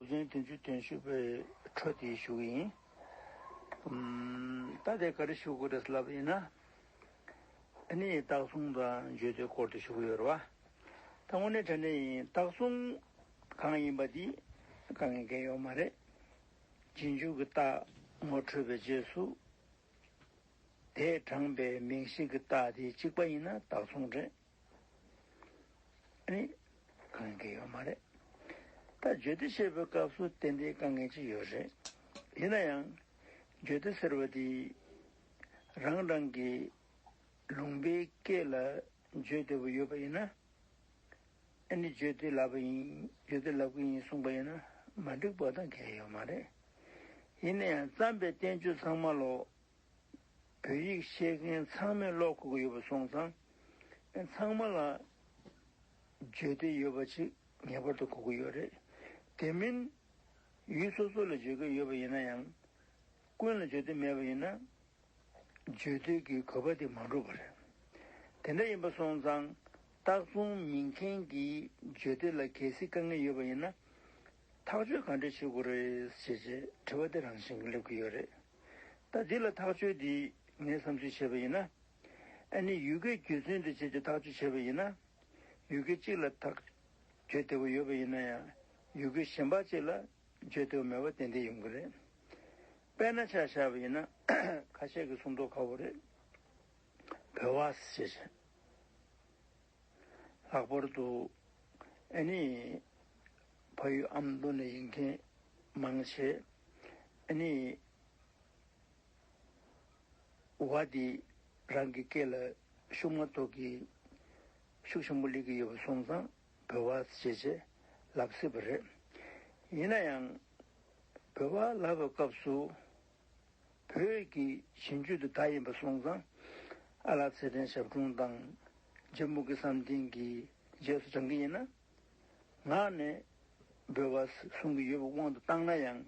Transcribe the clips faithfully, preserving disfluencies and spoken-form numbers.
རྒྱུ་མཚན་བདུན་ཅུ་དོན་བཞི་པའི་འཕྲོ་དེ་ཞུ་གི་ཡིན། ཨམ། ད་དེ་ག་རེ་ཞུ་དགོས་རེད་ལབ་ཡིན་ན། ཨ་ནི་རྟགས་མཚུངས་དང་བརྗོད་དོན་སྐོར་དེ་ཞུ་གི་ཡོད་རེད་བ། ད་དངོས་གནས་དྲང་གནས་ཡིན། རྟགས་མཚུངས་གང་ཡིན་པ་འདི་དཀའ་ངལ་གང་ཡང་ཡོད་མ་རེད། རྗེས་འཇུག་གི་རྟགས་ངོ་འཕྲོད་པའི་རྗེས་སུ། དེས་དྲངས་པའི་མིང་གཞི་གི་རྟགས་དེ་གཅིག་པ་ཡིན་ན་རྟགས་མཚུངས་རེད། ཨ་ནི་གང་གི་ཡོད་མ་རེད། ད་བརྗོད་དོན་བཤད་པའི་སྐབས་སུ་ཏན་ཏན་དཀའ་ངལ་ཅིག་ཡོད་རེད། ཡིན་ན་ཡང་བརྗོད་དོན་ཟེར་བ་དེ་རང་རང་གི་ལུང་པའི་སྐད་ལ་བརྗོད་བདེ་པོ་ཡོད་པ་ཡིན་ན། ཨ་ནི་བརྗོད་དོན་ལབ་པ་ཡིན། བརྗོད་དོན་ལབ་ཀྱི་ཡིན་གསུངས་པ་ཡིན་ན་མ་འགྲིག་པ་དང་གལ་ཡོད་མ་རེད། ཡིན་ན་ཡང་བརྩམས་པའི་བསྟན་བཅོས་ཚང་མ་ལོ། བོད་ཡིག་ཤེས་མཁན་ཚང་མས་ཀློག་དགོས་ཀྱི་ཡོད་པ་སོང་ཙང་། ཚང་མ་ལ་བརྗོད་བདེ་ཡོད་པ་ཅིག་ངེས་པར་དུ་དགོས་ཀྱི་ཡོད་རེད། དེ་མིན་ཡུལ་སོ་སོ་ལ་བརྗོད་ཀྱི་ཡོད་པ་ཡིན་ན་ཡང་། ཀུན་ལ་བརྗོད་བདེ་མེད་པ་ཡིན་ན། བརྗོད་བདེ་གི་དགོས་པ་དེ་མ་འགྲུབ་པ་རེད། དེ་འདྲ་ཡིན་པ་སོང་ཙང་། རྟགས་མཚུངས་མིན་མཁན་གྱི་བརྗོད་བདེ་ལ་གལ་སྲིད་དཀའ་ངལ་ཡོད་པ་ཡིན་ན། ཐག་གཅོད་ག་འདྲ་བྱེད་དགོས་རེད་ཅེས་དྲི་བ་དེ་རང་བཞིན་གྱིས་སླེབས་ཀྱི་ཡོད་རེད། ད་འདི་ལ་ཐག་གཅོད་འདི་ངས་བསམ་ཚུལ་བྱས་པ་ཡིན་ན། ཨ་ནི་ཡུལ་སྐད་རྒྱུ་མཚན་དུ་བྱས་ཏེ་ཐག་གཅོད་བྱས་པ་ཡིན་ན། ཡུལ་སྐད་གཅིག་ལ་ཐག་གཅོད་བདེ་པོ་ཡོད་པ་ཡིན་ན་ཡང་ཡུལ་སྐད་གཞན་པ་གཅིག་ལ་བརྗོད་བདེ་པོ་མེད་པ་ཏན་ཏན་ཡོང་གི་རེད། དཔེར་ན་ཆ་བཞག་པ་ཡིན་ན། ཁ་ཤས་ཀྱིས་གསུང་མདོག་ཁ་པོ་རེད། བོད་བ་ཞེས་བྱ། ལྷག་པར་དུ་ཨ་ནི་ཕ་ཡུལ་ཨ་མདོ་ནས་ཡིན་མཁན་མང་ཆེ་ཨ་ནི་བ་འདི་རང་གི་སྐད་ལ་ཤུགས་མ་གཏོགས་ཀྱི་ཤུགས་ཆེན་པོ་སླེབས་ཀྱི་ཡོད་པ་སོང་ཙང་བོད་བ་ཞེས་བྱས་ལབ་སྲིད་པ་རེད། ཡིན་ན་ཡང་བོད་བ་ལབ་པའི་སྐབས་སུ། བོད་ཀྱི་གཞིས་བརྗོད་དུ་ད་ཡིན་པ་སོང་ཙང་། ཨ་ལགས་ཚེ་བརྟན་ཞབས་དྲུང་དང་། རྗེ་མུ་གེ་བསམ་གཏན་གྱི་རྗེས་སུ་འབྲང་གི་ཡིན་ན། ངག་ནས་བོད་བ་གསུང་གི་ཡོད་པའི་དབང་དུ་བཏང་ན་ཡང་།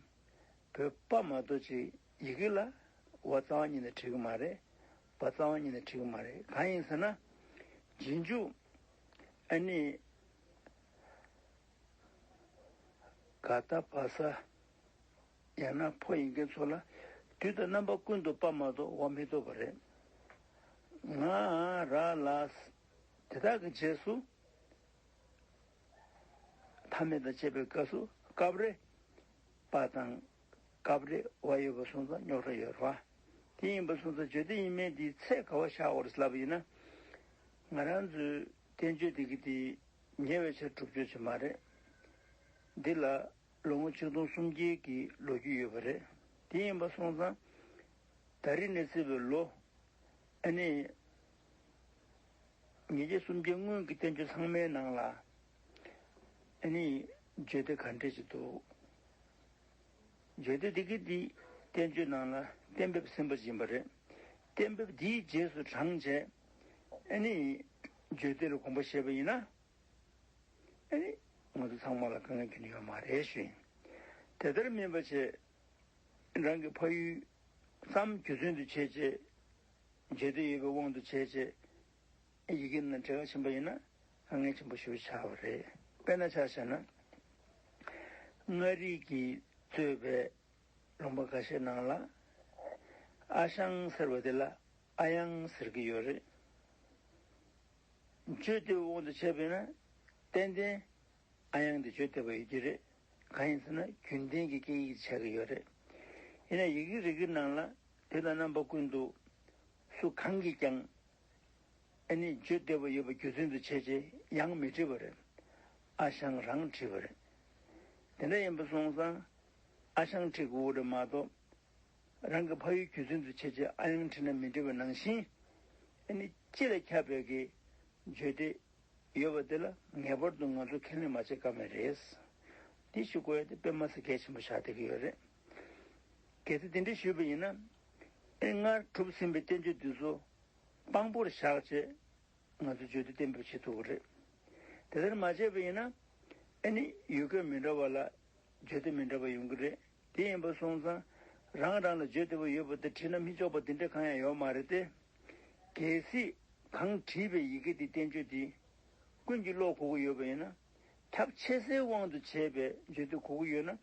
བོད་པ་མ་གཏོགས་ཅིག་ཡི་གེ་ལ་བ་རྩ་བ་ཉིད་ནས་བྲིས་ཀྱི་མ་རེད། བ་རྩ་བ་ཉིད་ནས་བྲིས་ཀྱི་མ་རེད། གང་ཡིན་ཟེར་ན། རྗེས་འཇུག་ཨ་ནི། ག་ད་བ་ས། ཡང་ན་ཕོ་ཡིན་མཁན་ཚོ་ལ་དུས་དང་རྣམ་པ་ཀུན་ཏུ་པ་མ་གཏོགས་བ་མི་གཏོགས་པ་རེད། ང་། ར། ལ། དེ་དག་གི་རྗེས་སུ་མཐའ་མེད་དང་བཅས་པའི་སྐབས་སུ་སྐབས་རེ་པ་དང་སྐབས་རེ་བ་ཡོད་པ་སོང་ཙང་རྙོག་དྲ་ཡོད་རེད་བ། དེ་ཡིན་པ་སོང་ཙང་བརྗོད་བདེ་ཡིན་མིན་དེའི་ཚད་ག་པར་བཞག་དགོས་རེད་ལབ་པ་ཡིན་ན། ང་རང་ཚོའི་བསྟན་བཅོས་འདི་གི་དེ་ཉེ་བའི་ཆར་གྲུབ་བརྗོད་ཅིག་མ་རེད། འདི་ལ། ལོ་ངོ་ཆིག་སྟོང་སུམ་བརྒྱའི་གི་ལོ་རྒྱུས་ཡོད་པ་རེད། དེ་ཡིན་པ་སོང་ཙང་། ད་རེས་ནས་བརྩིས་པའི་ལོ། ཨ་ནི། ཉིས་བརྒྱ་སུམ་བརྒྱ་སྔོན་གྱི་བསྟན་བཅོས་ཚང་མའི་ནང་ལ། ཨ་ནི། བརྗོད་བདེ་ག་འདྲས་ཅིག་འདུག་བརྗོད་བདེ་དེ་གི་དེ་བསྟན་བཅོས་ནང་ལ་གཏན་འབེབས་ཟིན་པ་ཡིན་པ་རེད། གཏན་འབེབས་དེའི་རྗེས་སུ་འབྲངས་བྱས། ཨ་ནི། བརྗོད་བདེ་ལ་དགོངས་པ་བཞེས་པ་ཡིན་ན། ཨེ། ང་ཚོ་ཚང་མ་ལ་དཀའ་ངལ་ཁྱོན་ནས་ཡོད་མ་རེད་ཞུ་ཡིན། དེ་ལྟར་མིན་པ་བྱས། རང་གི་ཕ་ཡུལ་ཙམ་རྒྱུ་མཚན་དུ་བྱས་བྱས། བརྗོད་བདེ་ཡོད་པའི་དབང་དུ་བྱས་བྱས། ཡི་གེ་ནང་འབྲེལ་བ་ཕྱིན་པ་ཡིན་ན་དཀའ་ངལ་ཆེན་པོ་ཞེ་པོ་ཆགས་པ་རེད། དཔེར་ན་ཆ་བཞག་ན། མངའ་རིས་ཀྱིས་གཙོས་པའི་ལུང་པ་ཁ་ཤས་ནང་ལ། ཨ་ཞང་ཟེར་བ་དེ་ལ་ཨ་ཡང་ཟེར་གྱི་ཡོད་རེད། བརྗོད་བདེ་བའི་དབང་དུ་བྱས་པ་ཡིན་ན། ཏན་ཏན་ཨ་ཡང་དེ་བརྗོད་བདེ་བ་ཡོད་ཀྱི་རེད། གང་ཡིན་ཟེར་ན་རྒྱུན་ལྡན་གྱི་སྐད་ཡིག་ཆགས་ཀྱི་ཡོད་རེད། ཡིན་ན་ཡི་གེ་རེ་རེའི་ནང་ལ་དུས་དང་རྣམ་པ་ཀུན་ཏུ་སུ་གང་གིས་ཀྱང་ཨ་ནི་བརྗོད་བདེ་བ་ཡོད་པ་རྒྱུ་མཚན་དུ་བྱས་བྱས་ཡང་མི་བྲིས་པ་རེད། ཨ་ཞང་རང་བྲིས་པ་རེད། དེ་འདྲ་ཡིན་པ་སོང་ཙང་ཨ་ཞང་བྲིས་དགོས་རེད་མ་གཏོགས། རང་གི་ཕ་ཡུལ་རྒྱུ་མཚན་དུ་བྱས་བྱས་ཨ་ཡང་བྲིས་ན་མི་འགྲིག་པ་ནང་བཞིན། ཨ་ནི་སྤྱི་ལ་ཁྱབ་པའི་གི་བརྗོད་བདེ་ཡོད་པ་དེ་ལ་ངེས་པར་དུ་ང་ཚོ་ཁས་ལེན་མ་བྱེད་ཀ་མེད་རེད། འདི་ཞུ་དགོས་ཡ་དེ་དཔེ་མ་སྲིད་གལ་ཆེན་པོ་ཆགས་བསྡད་ཀྱི་ཡོད་རེད། གལ་སྲིད་དེ་འདྲ་ཞུས་པ་ཡིན་ན། ཨེ། སྔར་གྲུབ་ཟིན་པའི་བསྟན་བཅོས་འདི་ཚོ་དཔང་པོར་བཞག་བྱས། ང་ཚོ་བརྗོད་བདེ་གཏན་འབེབས་བྱེད་ཐུབ་ཀྱི་རེད། དེ་ལྟར་མ་བྱས་པ་ཡིན་ན། ཨ་ནི་ཡུལ་སྐད་མི་འདྲ་བ་ལ་བརྗོད་བདེ་མི་འདྲ་བ་ཡོང་གི་རེད། དེ་ཡིན་པ་སོང་ཙང་། རང་རང་ལ་བརྗོད་བདེ་བ་ཡོད་པ་དེ་བྲིས་ན་མི་ཆོག་པ་དེ་འདྲ་གང་ཡང་ཡོད་མ་རེད་དེ། གལ་སྲིད་གང་བྲིས་པའི་ཡི་གེ་དེ་བསྟན་བཅོས་དེ་ཀུན་གྱིས་ཀློག་དགོས་ཀྱི་ཡོད་པ་ཡིན་ན། ཁྱབ་ཆེ་སའི་དབང་དུ་བྱས་པའི་བརྗོད་དེ་གོ་གི་ཡོད་ན།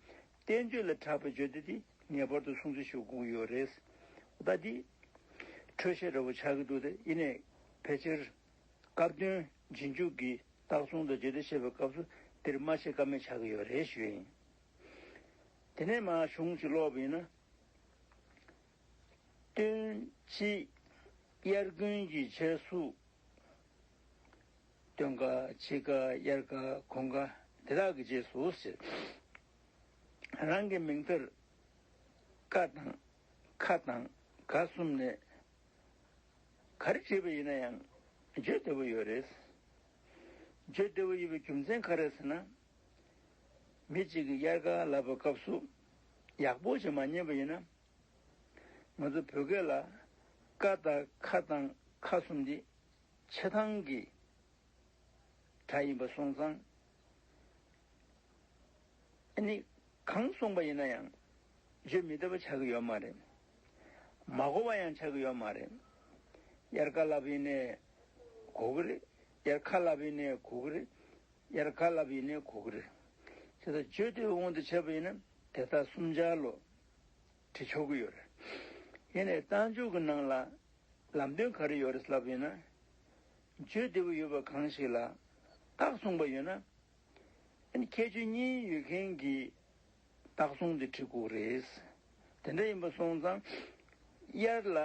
བསྟན་བཅོས་ལ་གྲགས་པའི་བརྗོད་དེ་དེ་ངེས་པར་དུ་སྲུང་བརྩི་ཞུ་དགོས་ཀྱི་ཡོད་རེད། ད་དེ་འཕྲོས་བཤད་འདྲ་བོ་ཆགས་ཀྱི་འདུག་དེ་ཡིན་ནའི་ཕལ་ཆེར་སྐབས་དོན་རྗེས་འཇུག་གི་རྟགས་མཚུངས་དང་བརྗོད་དེ་བཤད་པའི་སྐབས་སུ་དེར་མ་བཤད་ཀ་མེད་ཆགས་ཀྱི་ཡོད་རེད་ཞུ་ཡིན། དེ་ནས་མ་གཞུང་ཅིག་ཀློག་པ་ཡིན་ན། སྟོན་དཔྱིད་དབྱར་དགུན་གྱི་རྗེས་སུ། སྟོན་ཁ་དཔྱིད་ཁ་དབྱར་ཁ་དགུན་ཁ་དེ་དག་གི་རྗེས་སུ་ཟེར། རང་གི་མིང་མཐར་ཀ་དང་ཁ་དང་ག་གསུམ་ནས་ག་རེ་བྲིས་པ་ཡིན་ན་ཡང་བརྗོད་བདེ་པོ་ཡོད་རེད། བརྗོད་བདེ་པོ་ཡོད་པའི་རྒྱུ་མཚན་ག་རེ་ཟེར་ན། མི་གཅིག་གིས་དབྱར་ཁ་ལབ་པའི་སྐབས་སུ་ཡག་པོ་ཞིག་མ་ཉན་པ་ཡིན་ན། ང་ཚོ་བོད་སྐད་ལ་ཀ་དང་ཁ་དང་ཁ་གསུམ་འདི་ཆེ་ཐང་གི་སྒྲ་ཡིན་པ་སོང་ཙང་། ཨ་ནི་གང་གསུངས་པ་ཡིན་ན་ཡང་བརྗོད་མི་བདེ་བ་ཆགས་ཀྱི་ཡོད་མ་རེད། མ་གོ་བ་ཡང་ཆགས་ཀྱི་ཡོད་མ་རེད། དབྱར་ཁ་ལབ་ཡིན་ནའི་གོ་གི་རེད། དབྱར་ཁ་ལབ་ཡིན་ནའི་གོ་གི་རེད། དབྱར་ཁ་ལབ་ཡིན་ནའི་གོ་གི་རེད། བྱས་ཙང་བརྗོད་བདེ་བའི་དབང་དུ་བྱས་པ་ཡིན་ན་དེ་དག་གསུམ་ཆར་ལོ་བྲི་ཆོག་གི་ཡོད་རེད། ཡིན་ནའི་རྟགས་འཇུག་གི་ནང་ལ་ལམ་སྟོན་ག་རེ་ཡོད་རེད་ལབ་ཡིན་ན། བརྗོད་བདེ་པོ་ཡོད་པ་གང་ཞིག་ལ་རྟགས་གསུངས་པ་ཡོད་ན། ཨ་ནི་ཁྱད་ཆོས་གཉིས་ཡོད་མཁན་གྱི་རྟགས་གསུམ་དེ་བྲི་དགོས་རེད། དེ་འདྲ་ཡིན་པ་སོང་ཙང་། དབྱར་ལ་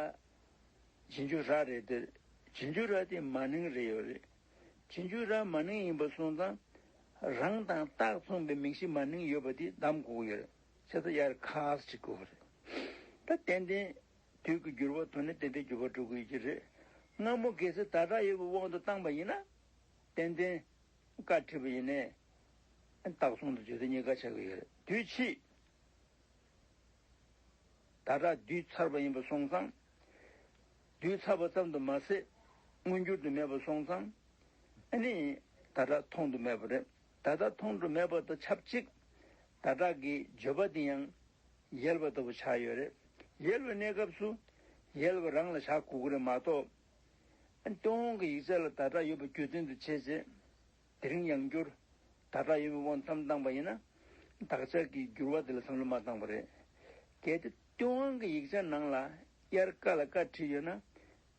རྗེས་འཇུག་ར་རེད་དེ། རྗེས་འཇུག་ར་དེ་མ་ནིང་རེད་ཡོད་རེད། རྗེས་འཇུག་ར་མ་ནིང་ཡིན་པ་སོང་ཙང་། རང་དང་རྟགས་མཚུངས་པའི་མིང་གཞི་མ་ནིང་ཡོད་པ་དེ་གདམ་དགོས་ཀྱི་ཡོད་རེད། བྱས་ཙང་དབྱར་ཁ་ཟེར་དགོས་ཀྱི་རེད། ད་ཏན་ཏན་དུས་ཀྱི་འགྱུར་བ་ཐོག་ནས་ཏན་ཏན་འགྱུར་བ་འགྲོ་གི་ཡོད་ཀྱི་རེད། སྔ་མོ་གལ་སྲིད་ད་དྲག་ཡོད་པའི་དབང་དུ་བཏང་པ་ཡིན་ན། ཏན་ཏན་ཀ་བྲིས་པ་ཡིན་ནའི། རྟགས་མཚུངས་དང་བརྗོད་བདེ་གཉིས་ཀ་ཆགས་ཀྱི་ཡོད་རེད། དུས་ཕྱིས། ད་དྲག་བསྡུས་ཚར་བ་ཡིན་པ་སོང་ཙང་། བསྡུས་ཚར་བ་ཙམ་དུ་མ་ཟད། མངོན་འགྱུར་དུ་མེད་པ་སོང་ཙང་། ཨ་ནི། ད་དྲག་མཐོང་དུ་མེད་པ་རེད། ད་ལྟ་མཐོང་དུ་མེད་པ་དང་ཆབས་ཅིག་ད་དྲག་གི་བརྗོད་པ་འདི་ཡང་ཡལ་བ་ལྟ་བུ་ཆགས་ཡོད་རེད། ཡལ་བའི་གནས་སྐབས་སུ་ཡལ་བ་རང་ལ་བཞག་དགོས་ཀྱི་རེད་མ་གཏོགས། ཨ་ནི་ཏུན་ཧོང་གི་ཡིག་ཆ་ལ་ད་དྲག་ཡོད་པ་རྒྱུ་མཚན་དུ་བྱས་རྗེས། དེ་རིང་ཡང་བསྐྱར་ད་དྲག་ཡོད་པའི་དབང་དུ་བཏང་པ་ཡིན་ན། དག་ཆ་གི་འགྱུར་བ་དེ་ལ་བསམ་བློ་མ་བཏང་པ་རེད། གལ་ཏེ་ཏུན་ཧོང་གི་ཡིག་ཆ་ནང་ལ་དབྱར་ཀ་ལ་ཀ་བྲིས་ཡོད་ན།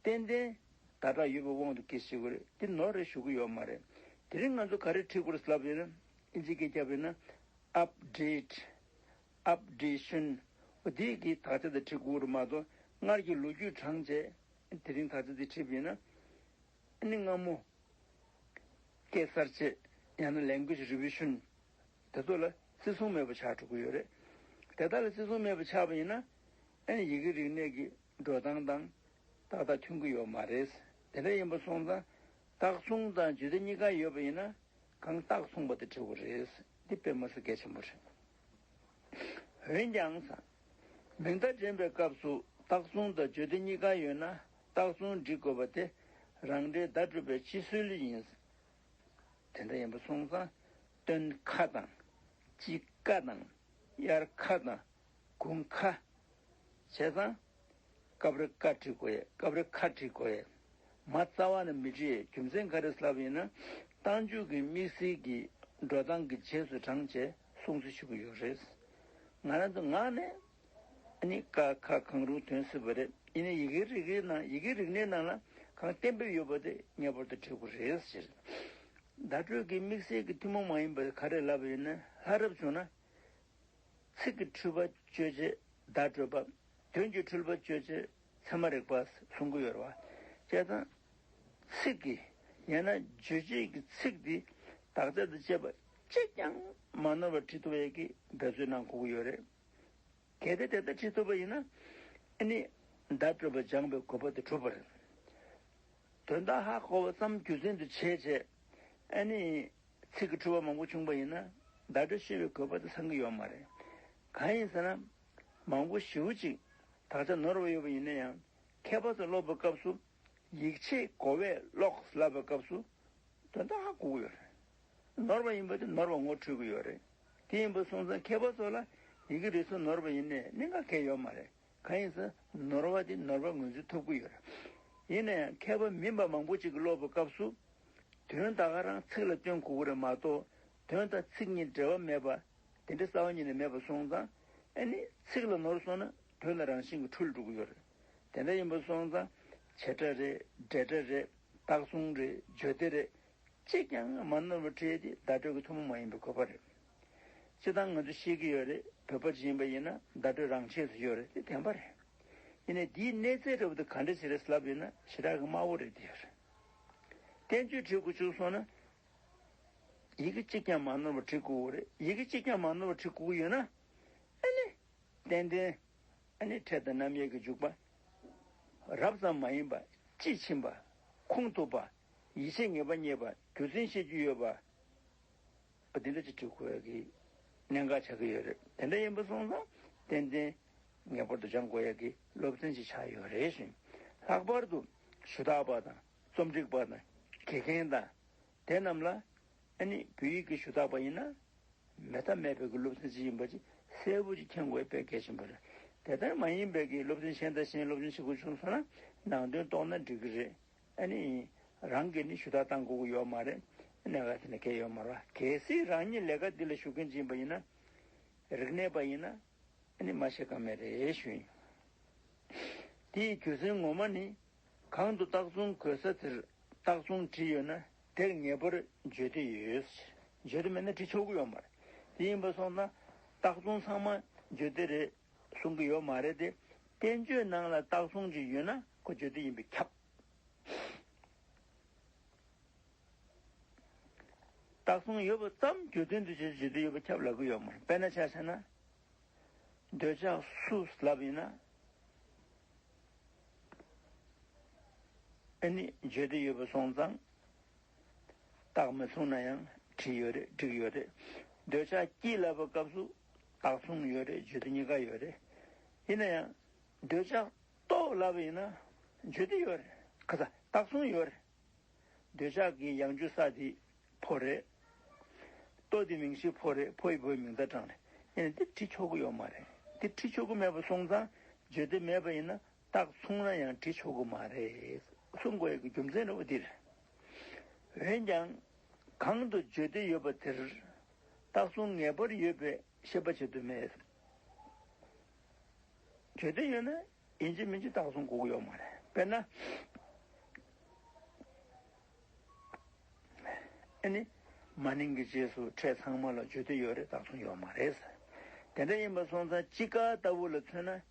ཏན་ཏན་ད་དྲག་ཡོད་པའི་དབང་དུ་སྐྱེ་ཤེས་ཀྱི་རེད། དེ་ནོར་རེད་ཞུ་གི་ཡོད་མ་རེད། དེ་རིང་ང་ཚོ་ག་རེ་བྲིས་དགོས་རེད་ལབ་ཡོད་ན། ཨིན་ཇི་སྐད་རྒྱབ་ཡོད་ན། update, updation། འོ་དེ་གི་དག་ཆ་དེ་བྲིས་དགོས་རེད་མ་གཏོགས། སྔར་གྱི་ལོ་རྒྱུས་དྲངས་བྱས་དེ་རིང་དག་ཆ་དེ་བྲིས་པ་ཡིན་ན། ཨ་ནི་སྔ་མོ། སྐད་གསར་བཅད། ཡང་ན་language revision། དེ་ཚོ་ལ་བརྩི་སྲུང་མེད་པ་ཆགས་འགྲོ་གི་ཡོད་རེད། དེ་དག་ལ་བརྩི་སྲུང་མེད་པ་ཆགས་པ་ཡིན་ན། ཨ་ནི་ཡི་གེ་རིག་གནས་ཀྱི་འགྲོ་སྟངས་དང་ཏག་ཏག་མཐུན་གྱི་ཡོད་མ་རེད། དེ་འདྲ་ཡིན་པ་སོང་ཙང་། རྟགས་མཚུངས་དང་བརྗོད་བདེ་གཉིས་ཀ་ཡོད་པ་ཡིན་ན། གང་རྟགས་མཚུངས་པ་དེ་བྲི་དགོས་རེད། འདི་དཔེ་མ་སྲིད་གལ་ཆེན་པོ་རེད། འོན་ཀྱང་ཟེར། མིང་མཐའ་འདྲེན་པའི་སྐབས་སུ་རྟགས་མཚུངས་དང་བརྗོད་བདེ་གཉིས་ཀ་ཡོད་ན། རྟགས་མཚུངས་འབྲི་དགོས་པ་དེ་རང་འགྲེལ་བརྡ་སྤྲོད་པའི་སྤྱི་སྲོལ་ཡིན། དེ་འདྲ་ཡིན་པ་སོང་ཙང་། སྟོན་ཁ་དང་། དཔྱིད་ཀ་དང་། དབྱར་ཁ་དང་། དགུན་ཁ། བྱས་ཙང་། སྐབས་རེ་ཀ་བྲིས་དགོས་ཡས། སྐབས་རེ་ཁ་བྲིས་དགོས་ཡས། མ་རྩ་བ་ནས་མི་བྲིས་ཡས་རྒྱུ་མཚན་ག་རེ་ལབ་ཡིན་ན། རྟགས་འཇུག་གི་དམིགས་བསལ་གྱི་འགྲོ་སྟངས་ཀྱི་རྗེས་སུ་འབྲངས་བྱས་སྲུང་བརྩི་ཞུ་གི་ཡོད་རེད། ང་རང་ཚོ་ངག་ནས་ཨ་ནི་ཀ་ཁ་གང་རུང་འདོན་སྲིད་པ་རེད། ཡིན་ནའི་ཡི་གེ་རིག་གནས་ནང་། ཡི་གེ་རིག་གནས་ནང་ལ་གང་གཏན་འབེབས་ཡོད་པ་དེ་ངེས་པར་དུ་བྲི་དགོས་རེད་ཟེར། བརྡ་སྤྲོད་ཀྱི་དམིགས་བསལ་གྱི་ཐུན་མོང་མ་ཡིན་པ་ག་རེ་ལབ་ཡིན་ན། ལྷ་རབ་བྱུང་ན། ཚིག་གི་འཁྲུལ་པ་གཅོད་བྱེད་བརྡ་སྤྲོད་པ། དོན་གྱི་འཁྲུལ་པ་གཅོད་བྱེད་ཚད་མ་རིག་པ་གསུང་གི་ཡོད་རེད་བ། བྱས་ཙང་། ཚིག་གི། ཡང་ན་རྗོད་བྱེད་ཀྱི་ཚིག་འདི་དག་ཆ་དང་བཅས་པ་གཅིག་ཀྱང་མ་ནོར་བར་བྲིས་ཐུབ་ཡས་ཀྱི་འབད་རྩོལ་གནང་དགོས་ཀྱི་ཡོད་རེད། གལ་ཏེ་དེ་ལྟར་བྲིས་ཐུབ་པ་ཡིན་ན། ཨ་ནི། བརྡ་སྤྲོད་པ་སྦྱངས་པའི་དགོས་པ་དེ་གྲུབ་པ་རེད། དོན་དག་ཧ་གོ་བ་ཙམ་རྒྱུ་མཚན་དུ་བྱས་བྱས། ཨ་ནི། ཚིག་གི་འཁྲུལ་བ་མང་པོ་བྱུང་བ་ཡིན་ན། བརྡ་སྤྲོད་ཤེས་པའི་དགོས་པ་དེ་ཚང་གི་ཡོད་མ་རེད། གང་ཡིན་ཟེར་ན། མང་པོ་ཞེ་པོ་ཅིག་དག་ཆ་ནོར་བ་ཡོད་པ་ཡིན་ན་ཡང་། མཁས་པ་ཚོ་ཀློག་པའི་སྐབས་སུ། ཡིག་ཆེས་གོ་བས་ཀློག་ལབ་པའི་སྐབས་སུ། དོན་དག་ཧ་གོ་གི་ཡོད་རེད། ནོར་བ་ཡིན་པ་དེ་ནོར་བ་ངོ་འཕྲོད་ཀྱི་ཡོད་རེད། དེ་ཡིན་པ་སོང་ཙང་མཁས་པ་ཚོ་ལ་ཡི་གེ་རིགས་ཚོ་ནོར་བ་ཡིན་ནའི་གནད་འགག་གང་ཡང་ཡོད་མ་རེད། གང་ཡིན་ཟེར་ན་ནོར་བ་དེ་ནོར་བ་ངོས་འཛིན་ཐུབ་ཀྱི་ཡོད་རེད། ཡིན་ན་ཡང་མཁས་པ་མིན་པ་མང་པོ་ཅིག་གིས་ཀློག་པའི་སྐབས་སུ། དོན་ད་ག་རང་ཚིག་ལ་སྟོན་དགོས་ཀྱི་རེད་མ་གཏོགས། དོན་དང་ཚིག་གཉིས་འབྲེལ་བ་མེད་པ། དེ་འདྲའི་རྩ་བ་ཉིད་ནས་མེད་པ་སོང་ཙང་། ཨ་ནི་ཚིག་ལ་ནོར་སོང་ན་དོན་ལ་རང་བཞིན་གྱིས་འཁྲུལ་འགྲོ་གི་ཡོད་རེད། དེ་འདྲ་ཡིན་པ་སོང་ཙང་བྱེད་སྒྲ་རེད། འབྲེལ་སྒྲ་རེད། རྟགས་མཚུངས་རེད། བརྗོད་བདེ་རེད། གཅིག་ཀྱང་མ་ནོར་བར་བྲིས་ཏེ་བརྡ་སྤྲོད་ཀྱི་ཐུན་མོང་མ་ཡིན་པའི་དགོས་པ་རེད། སྤྱིར་བཏང་ང་ཚོ་ཤེས་ཀྱི་ཡོད་རེད། བོད་པ་ཅིག་ཡིན་པ་ཡིན་ན་བརྡ་སྤྲོད་རང་ཆས་སུ་ཡོད་རེད། དེ་བདེན་པ་རེད། ཡིན་ནའི་འདིའི་གནས་ཚད་འདྲ་བོ་དེ་ག་འདྲ་ཞིག་རེད་ལབ་ཡོད་ན་ཞེ་དྲག་གི་དམའ་བོ་རེད། དེ་ཡོད་རེད། བསྟན་བཅོས་བྲིས་དགོས་བྱུང་སོང་ན། ཡི་གེ་གཅིག་ཀྱང་མ་ནོར་བར་བྲིས་དགོས་ཀྱི་རེད། ཡི་གེ་གཅིག་ཀྱང་མ་ནོར་བར་བྲིས་དགོས་ཀྱི་ཡོད་ན། ཨ་ནི། ཏན་ཏན། ཨ་ནི་ཕྲད་དང་རྣམ་དབྱེ་གི་འཇུག་པ། རབ་ཙམ་མ་ཡིན་པ། དཔྱིས་ཕྱིན་པ། ཁུངས་ཐུབ་པ། ཡིད་ཆེས་ངེས་པ་རྙེད་པ། རྒྱུ་མཚན་ཤེས་རྒྱུ་ཡོད་པ། འདི་འདྲ་ཅིག་བྲིས་དགོས་ཀྱི་གནད་འགག་ཆགས་ཀྱི་ཡོད་རེད། དེ་འདྲ་ཡིན་པ་སོང་ཙང་ཏན་ཏན་ངེས་པར་དུ་སྦྱང་དགོས་ཡ་གི་སློབ་ཚན་ཞིག་ཆགས་ཡོད་རེད་ཞུ། ལྷག་པར་དུ་ཞུ་དག་པ་དང་རྩོམ་སྒྲིག་པ་དང་དགེ་རྒན་དང་དེ་རྣམས་ལ། ཨ་ནི་བོད་ཡིག་གི་ཞུ་དག་པ་ཡིན་ན། མེད་ཐབས་མེད་པའི་གི་སློབ་ཚན་ཞིག་ཡིན་པ་ཅིག་གསལ་པོ་ཅིག་མཁྱེན་དགོས་དཔེ་གལ་ཆེན་པོ་རེད། དེ་ལྟར་མ་ཡིན་པའི་གི་སློབ་ཚན་གཞན་དང་གཞན་སློབ་ཚན་ཞིག་དགོས་བྱུང་སོང་ན་ནང་དོན་རྟོགས་ན་འགྲིག་གི་རེད། ཨ་ནི་རང་གིས་ནི་ཞུ་དག་བཏང་དགོས་ཀྱི་ཡོད་མ་རེད། གནད་འགག་དེ་ནི་གལ་ཡོད་མ་རེད། གལ་སྲིད་རང་ཉིད་ལས་ཀ་འདི་ལ་ཞུགས་མཁན་ཅིག་ཡིན་པ་ཡིན་ན། རིག་གནས་པ་ཡིན་ན། ཨ་ནི་མ་ཤེས་ཀ་མེད་རེད་ཞུ་ཡིན། དེའི་རྒྱུ་མཚན་ངོ་མ་ནི། གང་དུ་རྟགས་མཚུངས་དགོས་ས་དེར་རྟགས་མཚུངས་བྲིས་ཡོད་ན་དེར་ངེས་པར་བརྗོད་བདེ་ཡོད། བརྗོད་བདེ་མེད་ན་བྲིས་ཆོག་གི་ཡོད་མ་རེད། དེ་ཡིན་པ་སོང་ན་རྟགས་མཚུངས་ཚང་མ་བརྗོད་བདེ་རེད་གསུང་གི་ཡོད་མ་རེད་དེ། བསྟན་བཅོས་ནང་ལ་རྟགས་མཚུངས་ཅིག་ཡོད་ན་ཁོ་བརྗོད་བདེ་ཡིན་པས་ཁྱབ། རྟགས་མཚུངས་ཡོད་པ་ཙམ་རྒྱུ་མཚན་དུ་བྱས་བརྗོད་བདེ་ཡོད་པ་ཁྱབ་ལབ་ཀྱི་ཡོད་མ་རེད། དཔེར་ན་ཆ་བཞག་ན། འདོད་ཆགས་སུ་ལབ་ཡིན་ན། ཨ་ནི་བརྗོད་བདེ་ཡོད་པ་སོང་ཙང་། རྟགས་མ་མཚུངས་ན་ཡང་བྲིས་ཡོད་རེད། འགྲིག་ཡོད་རེད། འདོད་ཆགས་སྐྱེས་ལབ་པའི་སྐབས་སུ་རྟགས་མཚུངས་ཡོད་རེད། བརྗོད་བདེ་གཉིས་ཀ་ཡོད་རེད། ཡིན་ན་ཡང་། འདོད་ཆགས་རྟོགས་ལབ་པ་ཡིན་ན་བརྗོད་བདེ་ཡོད་རེད། ཁ་ས་རྟགས་མཚུངས་ཡོད་རེད། འདོད་ཆགས་ཀྱི་ཡང་རྒྱུ་ས་དེ་ཕོ་རེད། ལྟོ་དེ་མིང་གཞི་ཕོ་རེད། ཕོ་ཡི་བུ་ཡི་མིང་བརྡ་དྲངས་རེད། ཡིན་ན་འདི་བྲིས་ཆོག་གི་ཡོད་མ་རེད། འདི་བྲིས་ཆོག་གི་མེད་པ་སོང་ཙང་བརྗོད་བདེ་མེད་པ་ཡིན་ན་རྟགས་མཚུངས་ན་ཡང་བྲིས་ཆོག་གི་མ་རེད་གསུང་དགོས་ཡ་གི་རྒྱུ་མཚན་རེད་པ་འདིར། འོན་ཀྱང་། གང་དུ་བརྗོད་བདེ་ཡོད་པ་དེར། རྟགས་མཚུངས་ངེས་པར་ཡོད་པའི་ཤེས་པ་བྱེད་དུ་མེད། བརྗོད་བདེ་ཡོད་ན་ཡིན་གཅིག་མིན་གཅིག་རྟགས་མཚུངས་དགོས་ཀྱི་ཡོད་མ་རེད། དཔེར་ན། ཨ་ནི། མ་ནིང་གི་རྗེས་སུ་ཕྲད་ཚང་མ་ལ་བརྗོད་བདེ་ཡོད་རེད། རྟགས་མཚུངས་ཡོད་མ་རེད། དེ་འདྲ་ཡིན་པ་སོང་ཙང་དཔྱིད་ཀ་ལྟ་བུ་ལ་མཚོན་ན།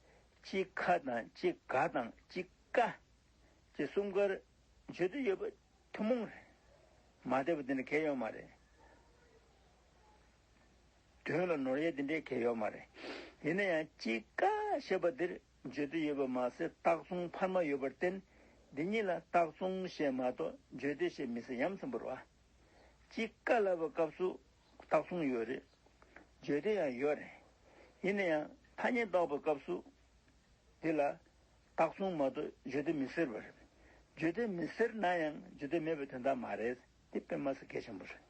དཔྱིད་ཁ་དང་དཔྱིད་ག་དང་དཔྱིད་ཀ་ཅེས་གསུམ་ཀར་བརྗོད་བདེ་ཡོད་པ་ཐུན་མོང་རེད། མ་བདེ་བ་དེ་འདྲ་གང་ཡང་ཡོད་མ་རེད། དོན་ལ་ནོར་ཡ་དེ་འདྲའི་གང་ཡང་ཡོད་མ་རེད། ཡིན་ན་ཡང་དཔྱིད་ཀ་ཞེས་པ་འདིར་བརྗོད་བདེ་ཡོད་པ་མ་ཟད་རྟགས་མཚུངས་འཕར་མ་ཡོད་པར་བརྟེན། འདི་གཉིས་ལ་རྟགས་མཚུངས་ཞེས་མ་གཏོགས་བརྗོད་བདེ་ཞེས་མི་ཟེར། ཡ་མཚན་པོ་རེད་པ། དཔྱིད་ཀ་ལབ་པའི་སྐབས་སུ་རྟགས་མཚུངས་ཡོད་རེད། བརྗོད་བདེ་ཡང་ཡོད་རེད། ཡིན་ན་ཡང་ཐ་སྙད་འདོགས་པའི་སྐབས་སུ། འདི་ལ་རྟགས་མཚུངས་མ་གཏོགས་བརྗོད་བདེ་མི་ཟེར་བ་རེད། བརྗོད་བདེ་མི་ཟེར་ན་ཡང་བརྗོད་བདེ་མེད་པའི་དོན་དག་མ་རེད། འདི་དཔེ་མ་སྲིད་གལ་ཆེན་པོ་རེད།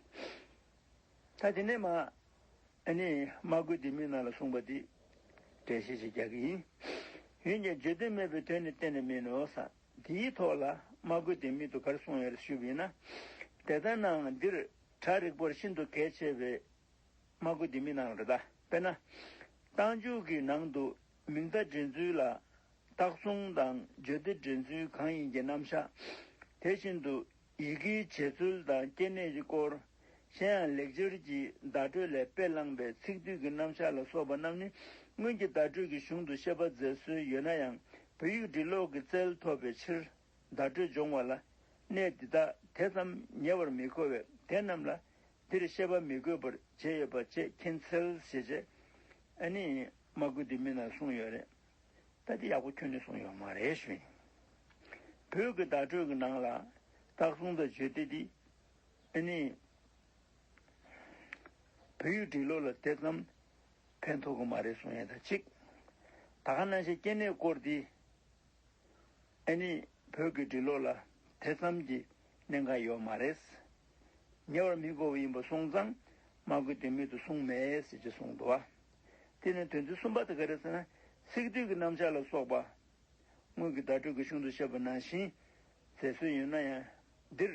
ད་དེ་ནས་མ། ཨ་ནི་སྨྲ་སྒོའི་ལྡེ་མིག་ནང་ལ་གསུངས་པ་འདི་འགྲེལ་བཤད་ཅིག་རྒྱག་གི་ཡིན། འོན་ཀྱང་བརྗོད་བདེ་མེད་པའི་དོན་ནི་གཏན་ནས་མིན་ནོ་ས། འདིའི་ཐོག་ལ་སྨྲ་སྒོའི་ལྡེ་མིག་ཏུ་ག་རེ་གསུངས་ཡོད་རེད་ཞུས་པ་ཡིན་ན། དེ་ལྟར་ནའང་འདིར་སྒྲ་རིག་པར་ཤིན་ཏུ་གལ་ཆེ་བའི་སྨྲ་སྒོའི་ལྡེ་མིག་ནང་ལ་རེད་ད། དཔེར་ན། རྟགས་འཇུག་གི་ནང་དུ་མིང་མཐའ་འདྲེན་ཚུལ་ལ། རྟགས་མཚུངས་དང་བརྗོད་བདེ་འདྲེན་ཚུལ་གང་ཡིན་གྱི་རྣམ་གཞག་དེ་བཞིན་དུ་ཡི་གེའི་བྱེད་ཚུལ་དང་སྐྱེ་གནས་ཀྱི་སྐོར། གཞན་ཡང་ལེགས་སྦྱར་གྱི་བརྡ་སྤྲོད་ལས་དཔེ་བླངས་པའི་ཚིག་སྡུད་ཀྱི་རྣམ་གཞག་ལ་སོགས་པ་རྣམས་ནི་སྔོན་གྱི་བརྡ་སྤྲོད་ཀྱི་གཞུང་དུ་བཤད་པ་མཛད་སྲོལ་ཡོད་ན་ཡང་བོད་ཡིག་འབྲི་ཀློག་གི་རྩལ་ཐོབ་པའི་ཕྱིར་བརྡ་སྤྲོད་སྦྱོང་བ་ལ་གནད་འདི་དག་དེ་ཙམ་ཉེ་བར་མི་མཁོ་བས་དེ་རྣམས་ལ་འདིར་བཤད་པ་མི་དགོས་པར་བྱས་ཡོད་པ་བཅས་མཁྱེན་འཚལ་ཞེས་བྱས། ཨ་ནི་སྨྲ་སྒོའི་ལྡེ་མིག་ནང་གསུངས་ཡོད་རེད། ད་འདི་ཡག་པོ་ཁྱོན་ནས་གསུངས་ཡོད་མ་རེད་ཞུ་ཡིན། བོད་ཀྱི་བརྡ་སྤྲོད་ཀྱི་ནང་ལ་རྟགས་མཚུངས་དང་བརྗོད་བདེ་འདི། ཨ་ནི། བོད་ཡིག་འབྲི་ཀློག་ལ་དེ་ཙམ་ཕན་ཐོགས་ཀྱི་མ་རེད་གསུང་ཡས་དང་གཅིག་ད་ག་ནང་བཞིན་སྐྱེ་གནས་སྐོར་འདི། ཨ་ནི་བོད་ཀྱི་འབྲི་ཀློག་ལ་དེ་ཙམ་གྱི་གནད་འགག་ཡོད་མ་རེད། ཉེ་བར་མི་མཁོ་བ་ཡིན་པ་སོང་ཙང་སྨྲ་སྒོའི་ལྡེ་མིག་ཏུ་གསུངས་མེད་ཟེར་གྱི་གསུངས་འདུག་བ། དེ་ནི་དོན་ཚན་གསུམ་པ་དེ་ག་རེ་ཟེར་ན་ཚིག་སྡུད་ཀྱི་རྣམ་གཞག་ལ་སོགས་པ། སྔོན་གྱི་བརྡ་སྤྲོད་ཀྱི་གཞུང་དུ་བཤད་པ་ནང་བཞིན་མཛད་སྲོལ་ཡོད་ན་ཡང་འདིར་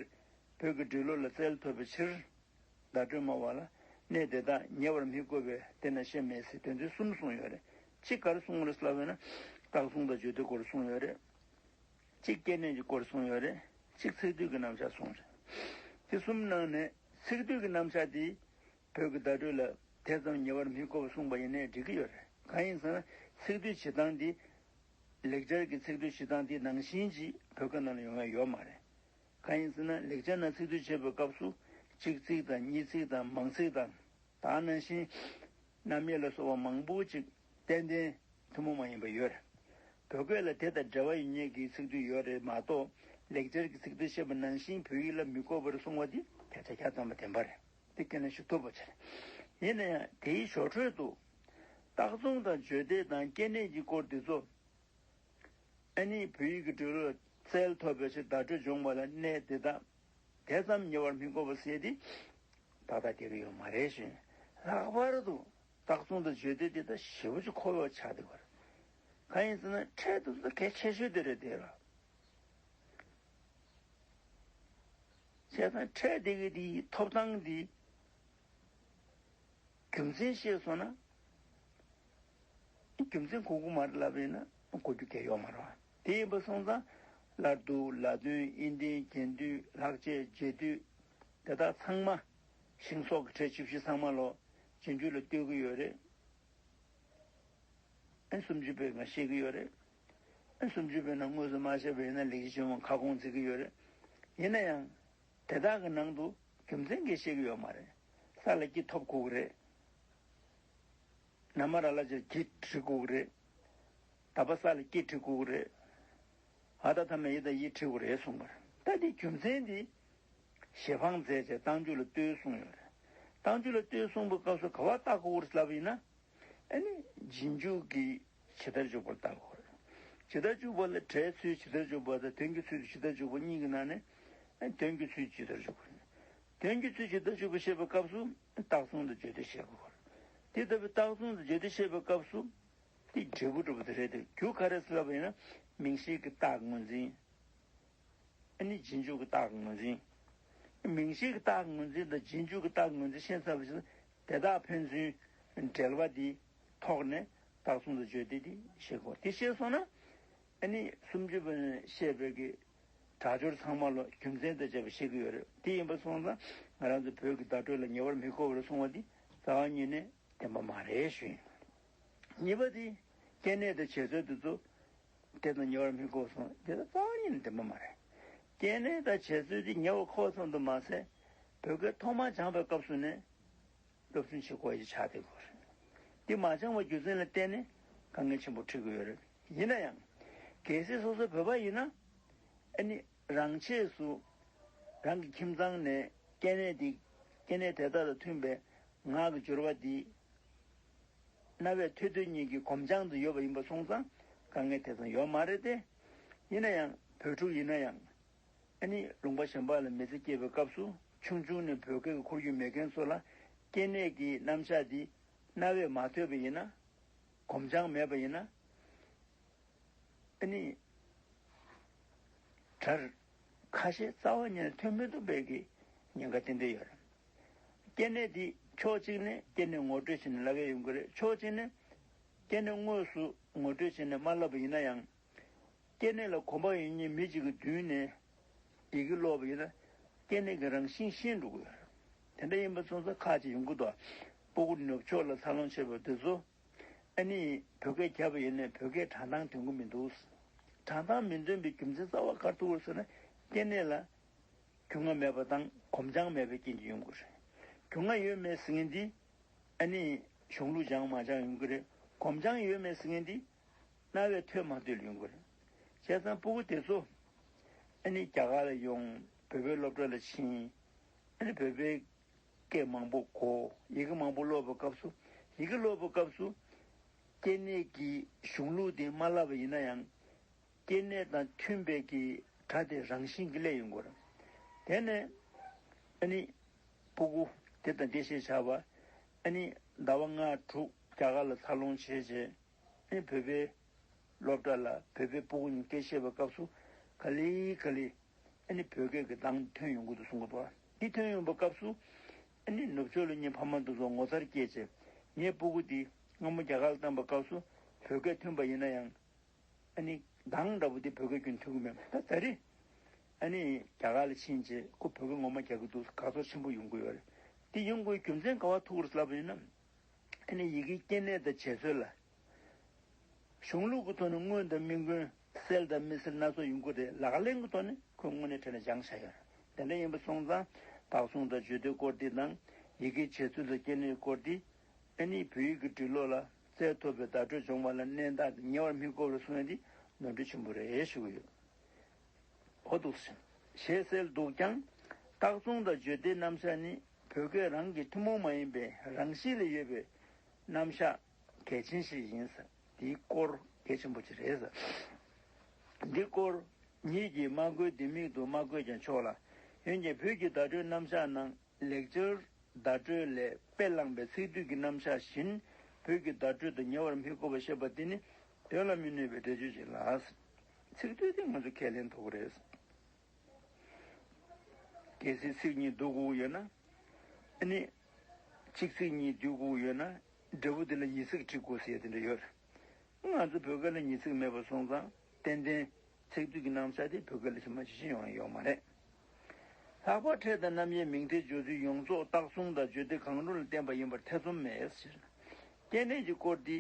བོད་ཀྱི་འབྲི་ཀློག་ལ་རྩལ་ཐོབ་པའི་ཕྱིར་བརྡ་སྤྲོད་སྨྲ་བ་ལ་ གནས་དེ་དག་ཉེ་བར་མི་བཀོད་པའི་དེ་ན་ཤེས་མེད་ཟེར་དོན་ཚན་གསུམ་གསུངས་ཡོད་རེད། གཅིག་ག་རེ་གསུངས་རེད་ལབ་པ་ཡིན་ན། རྟགས་མཚུངས་དང་བརྗོད་འདོད་སྐོར་གསུངས་ཡོད་རེད། གཅིག་སྐྱེ་གནས་ཀྱི་སྐོར་གསུངས་ཡོད་རེད། གཅིག་ཚིག་སྡུད་ཀྱི་རྣམ་གཞག་གསུངས་རེད། དེ་གསུམ་ནང་ནས་ཚིག་སྡུད་ཀྱི་རྣམ་གཞག་དེ་བོད་ཀྱི་བརྡ་སྤྲོད་ལ་དེ་ཙམ་ཉེ་བར་མི་བཀོད་པ་གསུངས་པ་ཡིན་ནའི་འགྲིག་གི་ཡོད་རེད། གང་ཡིན་ཟེར་ན། ཚིག་སྡུད་བྱེད་སྟངས་དེ། ལེགས་སྦྱར་གྱི་ཚིག་སྡུད་བྱེད་སྟངས་དེ་ནང་བཞིན་གྱིས་བོད་སྐད་ནང་ལ་ཡོང་ཡ་ཡོད་མ་རེད། གང་ཡིན་ཟེར་ན། ལེགས་སྦྱར་ནང་ཚིག་སྡུད་བྱེད་པའི་སྐབས་སུ་གཅིག་ཚིག་དང་གཉིས་ཚིག་དང་མང་ཚིག་དང་། ད་ནང་བཞིན་རྣམ་དབྱེ་ལ་སོགས་པ་མང་པོ་ཅིག་ཏན་ཏན་ཐུན་མོང་མ་ཡིན་པ་ཡོད་རེད། བོད་སྐད་ལ་དེ་དང་འབྲེལ་བ་ཡོད་མཁན་གྱི་ཚིག་སྡུད་ཡོད་རེད་མ་གཏོགས། ལེགས་སྦྱར་གྱི་ཚིག་སྡུད་བྱེད་པ་ནང་བཞིན་བོད་ཡིག་ལ་མི་བཀོད་པར་གསུངས་པ་འདི་བརྒྱ་ཆ་བརྒྱ་ཐམ་པ་བདེན་པ་རེད། འདི་ཁས་ལེན་ཞུ་ཐུབ་པ་བྱས། ཡིན་ན་ཡང་དེའི་ཞོར་འཕྲོས་དུ། རྟགས་མཚུངས་དང་བརྗོད་འདོད་དང་སྐྱེ་གནས་ཀྱི་སྐོར་འདི་ཚོ། ཨ་ནི་བོད་ཡིག་གི་འབྲི་ལུགས་ལ་རྩལ་ཐོབ་པའི་ཕྱིར་བརྡ་སྤྲོད་འབྱུང་བ་ལ་གནས་དེ་དག་དེ་ཙམ་ཉེ་བར་མི་བཀོད་པ་ཟེར་ཏེ། ཏག་ཏག་བསྡད་ཀྱི་ཡོད་མ་རེད་ཞུ། ལྷག་པར་དུ་རྟགས་མཚུངས་དང་བརྗོད་འདོད་དེ་དག་ཞེ་པོ་ཅིག་མཁོ་བ་ཆགས་བསྡད་པ་རེད། གང་ཡིན་ཟེར་ན། ཕྲད་དེ་ཚོ་གལ་ཆེ་ཤོས་དེ་རེད་དེ་ལ། བྱས་ཙང་ཕྲད་དེ་གི་དེའི་ཐོབ་ཐང་དེ། རྒྱུ་མཚན་ཤེས་སོང་ན། རྒྱུ་མཚན་གོ་གི་མ་རེད་ལབ་པ་ཡིན་ན་གོ་རྒྱུ་གལ་ཡོད་མ་རེད་བ། དེ་ཡིན་པ་སོང་ཙང་། བླ་རྡོ། ལ་དོན། དབྱེ་ལྡན། རྒྱན་སྡུད། ལྷག་བཅས། རྗེས་ཟློས། དེ་དག་ཚང་མ། ཤིང་སོགས་ཀྱི་ཕྲད་བཅུ་བཞི་ཚང་མ་ལོ་རྗེས་འཇུག་ལ་ལྟོས་ཀྱི་ཡོད་རེད། ཨ། སུམ་ཅུ་པའི་ནང་བཤད་ཀྱི་ཡོད་རེད། ཨ། སུམ་ཅུ་པའི་ནང་དངོས་སུ་མ་བཤད་པ་ཡིན་ན་ལེགས་བཤད་ཆེན་མོ་ཁ་སྐོང་བྱེད་ཀྱི་ཡོད་རེད། ཡིན་ན་ཡང་། དེ་དག་གི་ནང་དུ་རྒྱུ་མཚན་གྱིས་བཤད་ཀྱི་ཡོད་མ་རེད། ས་ལ་སྐྱི་ཐོབ་དགོས་ཀྱི་རེད། ན་མ་ར་ལ་ཅར་གྱི་བྲི་དགོས་ཀྱི་རེད། ད་པ་ས་ལ་སྐྱི་བྲི་དགོས་ཀྱི་རེད། འ་ད་ཐ་མ་ཡི་དང་ཡི་བྲི་དགོས་རེད་གསུངས་པ་རེད། ད་དེ་རྒྱུ་མཚན་དེ་ཞེ་ཕངས་མཛད་བྱས་རྟགས་འཇུག་ལ་ལྟོས་གསུངས་ཡོད་རེད། རྟགས་འཇུག་ལ་ལྟོས་གསུངས་པའི་སྐབས་སུ་ག་པར་བལྟ་དགོས་ཀྱི་རེད་ལབ་པ་ཡིན་ན། ཨ་ནི་རྗེས་འཇུག་གི་ཇི་ལྟར་འཇུག་པར་བལྟ་དགོས་རེད། ཇི་ལྟར་འཇུག་པ་ལ་སྒྲའི་ཚུལ་ཇི་ལྟར་འཇུག་པ་དང་དོན་གྱི་ཚུལ་ཇི་ལྟར་འཇུག་པ་གཉིས་ཀྱི་ནང་ནས། ཨ། དོན་གྱི་ཚུལ་ཇི་ལྟར་འཇུག་པ། དོན་གྱི་ཚུལ་ཇི་ལྟར་འཇུག་པ་བཤད་པའི་སྐབས་སུ་རྟགས་མཚུངས་དང་བརྗོད་འདོད་བཤད་དགོས་རེད། དེ་ལྟ་བུའི་རྟགས་མཚུངས་དང་བརྗོད་འདོད་བཤད་པའི་སྐབས་སུ། དེ་འབྲས་བུ་གྲུབ་པ་དེ་རེད་དེ། རྒྱུ་ག་རེ་ཟེར་ལབ་པ་ཡིན་ན། མིང་གཞིའི་གི་རྟགས་ངོས་འཛིན། ཨ་ནི་རྗེས་འཇུག་གི་རྟགས་ངོས་འཛིན། མིང་གཞིའི་གི་རྟགས་ངོས་འཛིན་དང་རྗེས་འཇུག་གི་རྟགས་ངོས་འཛིན་ཤེས་ཚར་བ་ཞིག་ན། དེ་དག་ཕན་ཚུན་འབྲེལ་བ་དེའི་ཐོག་ནས་རྟགས་མཚུངས་དང་བརྗོད་འདོད་དེ་ཤེས་དགོས། དེ་ཤེས་སོང་ན། ཨ་ནི་སུམ་ཅུ་པ་ནས་བཤད་པའི་གི་སྒྲ་སྦྱོར་ཚང་མ་ལ་རྒྱུ་མཚན་དང་བཅས་པ་ཤེས་ཀྱི་ཡོད་རེད། དེ་ཡིན་པ་སོང་ཙང་ང་རང་ཚོ་བོད་ཀྱི་བརྡ་སྤྲོད་ལ་ཉེ་བར་མི་བཀོད་པར་གསུངས་པ་འདི་རྩ་བ་ཉིད་ནས་བདེན་པ་མ་རེད་ཞུ་ཡིན། གཉིས་པ་དེ། སྐྱེ་གནས་དང་བྱེད་རྩོལ་དེ་ཚོ་དེ་དང་ཉེ་བར་མི་བཀོད་གསུངས། དེ་ལ་རྩ་བ་ཉིད་ནས་བདེན་པ་མ་རེད། སྐྱེ་གནས་དང་བྱེད་རྩོལ་དེ་ཉེ་བར་མཁོ་བ་ཙམ་དུ་མ་ཟད། བོད་སྐད་ཐོག་མར་སྦྱངས་པའི་སྐབས་སུ་ནས་སློབ་སྦྱོང་བྱེད་དགོས་ཡ་ཆགས་བསྡད་ཡོད་རེད། དེ་མ་སྦྱངས་པའི་རྒྱུ་མཚན་ལ་བརྟེན་ནས་དཀའ་ངལ་ཆེན་པོ་འཕྲད་ཀྱི་ཡོད་རེད། ཡིན་ན་ཡང་། གལ་སྲིད་སོ་སོའི་བོད་པ་ཡིན་ན། ཨ་ནི་རང་ཆས་སུ་རང་གི་ཁྱིམ་ཚང་ནས་སྐྱེ་གནས་དེ། སྐྱེ་གནས་དེ་དག་དང་མཐུན་པའི་ངག་གི་སྦྱོར་བ་དེ་རྣ་བས་ཐོས་ཐོས་གཉིས་ཀྱི་གོམས་སྦྱང་དུ་ཡོད་པ་ཡིན་པ་སོང་ཙང་དཀའ་ངལ་དེ་ཙམ་ཡོད་མ་རེད་དེ། ཡིན་ན་ཡང་བོད་ཕྲུག་ཡིན་ན་ཡང་། ཨ་ནི་ལུང་པ་གཞན་པ་ལ་མི་ཚེ་སྐྱེལ་བའི་སྐབས་སུ་ཆུང་ཆུང་ནས་བོད་སྐད་ཀྱི་ཁོར་ཡུག་མེད་མཁན་ཚོ་ལ་སྐྱེ་གནས་ཀྱི་རྣམ་གཞག་འདི་རྣ་བས་མ་ཐོས་པ་ཡིན་ན། གོམས་སྦྱང་མེད་པ་ཡིན་ན། ཨ་ནི་སྒྲ་ཁ་ཤས་རྩ་བ་ཉིད་ནས་ཐོན་མི་ཐུབ་པའི་གི་ཉེན་ཁ་ཏན་ཏན་ཡོད་རེད། སྐྱེ་གནས་འདི་ཕྱོགས་གཅིག་ནས་སྐྱེ་གནས་ངོ་སྤྲོད་བྱས་ནས་ལབ་ཡ་ཡོང་གི་རེད། ཕྱོགས་གཅིག་ནས་སྐྱེ་གནས་དངོས་སུ་ངོ་སྤྲོད་བྱས་ནས་མ་ལབ་པ་ཡིན་ན་ཡང་། སྐྱེ་གནས་ལ་གོམས་པ་ཡོད་མཁན་མི་གཅིག་གི་མདུན་ནས་ཡི་གེ་ཀློག་པ་ཡིན་ན། སྐྱེ་གནས་ཀྱི་རང་བཞིན་ཤེས་འགྲོ་གི་ཡོད་རེད། དེ་འདྲ་ཡིན་པ་སོང་ཙང་ཁག་ཅིག་ཡོང་གི་འདུག་སྤུ་གུ་ནུབ་ཕྱོགས་ལ་འཚར་ལོངས་བྱས་པ་དེ་ཚོ། ཨ་ནི་བོད་སྐད་བརྒྱབ་པ་ཡིན་ནའི་བོད་སྐད་སྒྲ་གདངས་འདོན་གི་མི་འདུག་སྒྲ་གདངས་མི་འདོན་པའི་རྒྱུ་མཚན་རྩ་བ་ག་རེ་ཐུག་རེད་ཟེར་ན། སྐྱེ་གནས་ལ་རྒྱུས་མངའ་མེད་པ་དང་གོམས་སྦྱང་མེད་པའི་རྐྱེན་གྱིས་ཡོང་གི་རེད། རྒྱུས་མངའ་ཡོད་མེད་ཟེར་མཁན་འདི། ཨ་ནི་གཞུང་ལུགས་སྦྱང་མ་སྦྱང་ཡོང་གི་རེད། གོམས་སྦྱང་ཡོད་མེད་ཟེར་མཁན་འདི། རྣ་བས་ཐོས་མ་ཐོས་ལ་ཡོང་གི་རེད། བྱས་ཙང་སྤུ་གུ་དེ་ཚོ། ཨ་ནི་རྒྱ་གར་ལ་ཡོང་། བོད་པའི་སློབ་གྲྭ་ལ་ཕྱིན། ཨ་ནི་བོད་པའི་སྐད་མང་པོ་གོ། ཡི་གེ་མང་པོ་ཀློག་པའི་སྐབས་སུ། ཡི་གེ་ཀློག་པའི་སྐབས་སུ། སྐྱེ་གནས་ཀྱི་གཞུང་ལུགས་དེ་མ་བསླབ་པ་ཡིན་ན་ཡང་། སྐྱེ་གནས་དང་མཐུན་པའི་གི་སྒྲ་དེ་རང་བཞིན་གྱིས་སླེབས་ཡོང་གི་རེད། དེ་ནས་ཨ་ནི་སྤུ་གུ་དེ་དང་དེ་ཞེས་བྱ་བ། ཨ་ནི་ཟླ་བ་ལྔ་དྲུག་རྒྱ་གར་ལ་འཚར་ལོངས་བྱས་རྗེས། ཨ་ནི་བོད་པའི་སློབ་གྲྭ་ལ་བོད་པའི་སྤུ་གུ་གཉིས་སྐད་བཤད་པའི་སྐབས་སུ། ག་ལེ་ག་ལེ་ཨ་ནི་བོད་སྐད་ཀྱི་གདངས་ཐོན་ཡོང་གི་འདུག་གསུང་གི་འདུག་འདི་ཐོན་ཡོང་པའི་སྐབས་སུ། ཨ་ནི་ནུབ་ཕྱོགས་ལ་ངའི་ཕ་མ་དེ་ཚོ་ངོ་མཚར་སྐྱེས་བྱས། ངའི་སྤུ་གུ་དེ་སྔ་མོ་རྒྱ་གར་ལ་བཏང་པའི་སྐབས་སུ་བོད་སྐད་ཐོན་པ་ཡིན་ན་ཡང་། ཨ་ནི་གདངས་འདྲ་པོ་དེ་བོད་སྐད་ཀྱིས་ཐོན་གྱི་མེད་པ། ད་ད་རེས་ཨ་ནི་རྒྱ་གར་ལ་ཕྱིན་བྱས་ཁོ་བོད་སྐད་ངོ་མ་རྒྱག་གི་འདུག། དགའ་ཚོར་ཆེན་པོ་ཡོང་གི་ཡོད་རེད། དེ་ཡོང་དགོས་རྒྱུ་མཚན་ག་པར་ཐུག་རེད་ལབ་པ་ཡིན་ན། ཨ་ནི་ཡི་གེ་སྐྱེ་གནས་དང་བྱེད་ཚུལ་ལ། གཞུང་ལུགས་ཀྱི་ཐོག་ནས་མངོན་དང་མི་མངོན། གསལ་དང་མི་གསལ་སྣ་ཚོགས་ཡོང་གི་རེད། ལག་ལེན་གྱི་ཐོག་ནས་ཁོས་དངོས་གནས་དྲན་ནས་སྦྱངས་བཞག་ཡོད་རེད། དེ་འདྲ་ཡིན་པ་སོང་ཙང་། རྟགས་མཚུངས་དང་བརྗོད་དོན་སྐོར་འདི་དང་། ཡི་གེའི་བྱེད་ཚུལ་དང་སྐྱེ་གནས་སྐོར་འདི། ཨ་ནི་བོད་ཡིག་གི་འབྲི་ཀློག་ལ་རྩལ་ཐོབ་པའི་བརྡ་སྤྲོད་སྦྱོང་བ་ལ་གནད་འགག་ཏུ་ཉེ་བར་མི་དགོས་པར་གསུངས་ཡ་འདི་ནོར་འཁྲུལ་ཆེན་པོ་རེད་ཞུ་གི་ཡོད། འོ་འདུག་སེ། ཞེས་གསལ་འདུག་ཀྱང་། རྟགས་མཚུངས་དང་བརྗོད་བདེའི་རྣམ་གཞག་ནི་བོད་སྐད་རང་གི་ཐུན་མོང་མ་ཡིན་པའི་རང་གཤིས་ལ་ཡོད་པའི་རྣམ་གཞག་གལ་ཆེན་ཞིག་ཡིན་ཟེར། འདིའི་སྐོར་གལ་ཆེན་པོ་ཅིག་རེད་ཟེར། འདི་སྐོར་ཉིད་ཀྱིས་མ་བཀོད་ལྡེ་མིག་ཏུ་མ་བཀོད་ཀྱང་ཆོག་ལ། འོན་ཀྱང་བོད་ཀྱི་བརྡ་སྤྲོད་རྣམ་གཞག་ནང་ལེགས་སྦྱར་བརྡ་སྤྲོད་ལས་དཔེ་བླངས་པའི་ཚིག་སྡུད་ཀྱི་རྣམ་གཞག་བཞིན་བོད་ཀྱི་བརྡ་སྤྲོད་དུ་ཉེ་བར་མི་དགོས་པར་བཤད་པ་འདི་ནི་དོན་ལ་མི་གནོད་པའི་འགྲེལ་བརྗོད་ཅིག་ལགས། ཚིག་སྡུད་དེ་ང་ཚོ་ཁས་ལེན་ཐུབ་ཀྱི་རེད། གལ་སྲིད་ཚིག་གཉིས་བསྡུ་དགོས་ཡོད་ན། ཨ་ནི། གཅིག་ཚིག་གཉིས་བསྡུ་དགོས་ཡོད་ན། འབྲས་བུ་དེ་ལ་ཡིག་ཚིག་བྲི་དགོས་ཟེར་དེ་འདྲ་ཡོད་རེད། ང་ཚོ་བོད་སྐད་ལ་ཡིག་ཚིག་མེད་པ་སོང་ཙང་ཏན་ཏན་ཚིག་སྡུད་ཀྱི་རྣམ་གཞག་དེ་བོད་སྐད་ལ་ཇི་མ་ཇི་བཞིན་ཡོང་ཡ་ཡོད་མ་རེད། ལྷག་པར་ཕྲད་དང་རྣམ་དབྱེའི་མིང་མཐའི་སྦྱོར་ཚུལ་ཡོངས་རྫོགས་རྟགས་མཚུངས་དང་བརྗོད་བདེ་གང་རུང་ལ་བརྟེན་པ་ཡིན་པར་ཐེ་ཚོམ་མེད་ཟེར། སྐྱེ་གནས་ཀྱི་སྐོར་འདི་